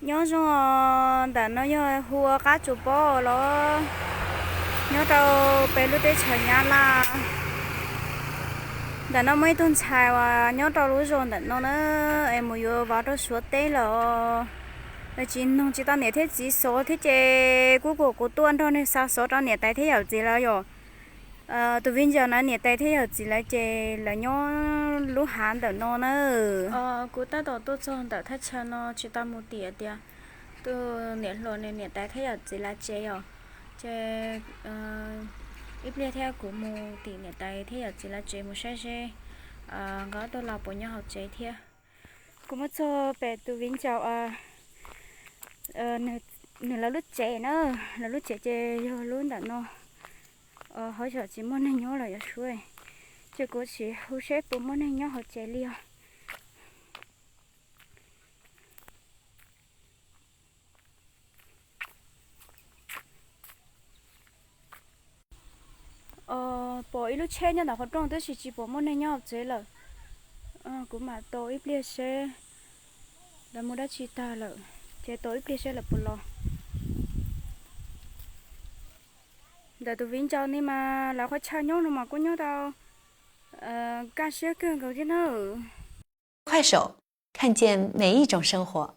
Nyob zoo, ntawm no yog hu ua qab tsuas pob los, nyob rau pem lub teb chaws Nyab Laj. Ntawm no muaj ib tug ntxhais uas nyob rau lub zos ntawm no na, es mus yuav vauv rau Suav teb lawm. Tsis noog tsis tau niam thiab txiv xov thiab ces kuv kuj, kuv tuaj nrog nws xa xov rau niam tais thiab yawm txiv lawv yom. Tus viv ncaus na, niam tais thiab yawm txiv lawv ces lawv nyob lub hav ntawm no na. Kuv tab tom tuaj txog ntawm thaj chaw no, tsis tau mus tim tias tus niam hluas nws niam tais thiab yawm txiv lawv tsev yom. Ces ib pliag thiab kuv mus tim niam tais thiab yawm txiv lawv tsev mus saib seb nkawd ob tug los puas nyob hauv tsev thiab. Kuv mus txog pem tus viv ncaus nws lawv lub tsev na, lawv lub tsev ces yog lub ntawm no. Hov yog tsis muaj neeg nyob lawm yom Suav, ces kuv tsis hu seb puas muaj neeg nyob hauv tsev li os. Pom ib lub tsheb nyob ntawm qhov rooj tab sis tsis pom muaj neeg nyob hauv tsev lawm. Kuv mam tos ib pliag seb lawv mus dab tsi tag lawm, ces tos ib pliag seb lawv puas los. Ntawm tus viv ncaus ni mas lawv qhov chaw nyob no mas kuj nyob tau kaj siab kawg nkaus thiab na. 快手，看见每一种生活。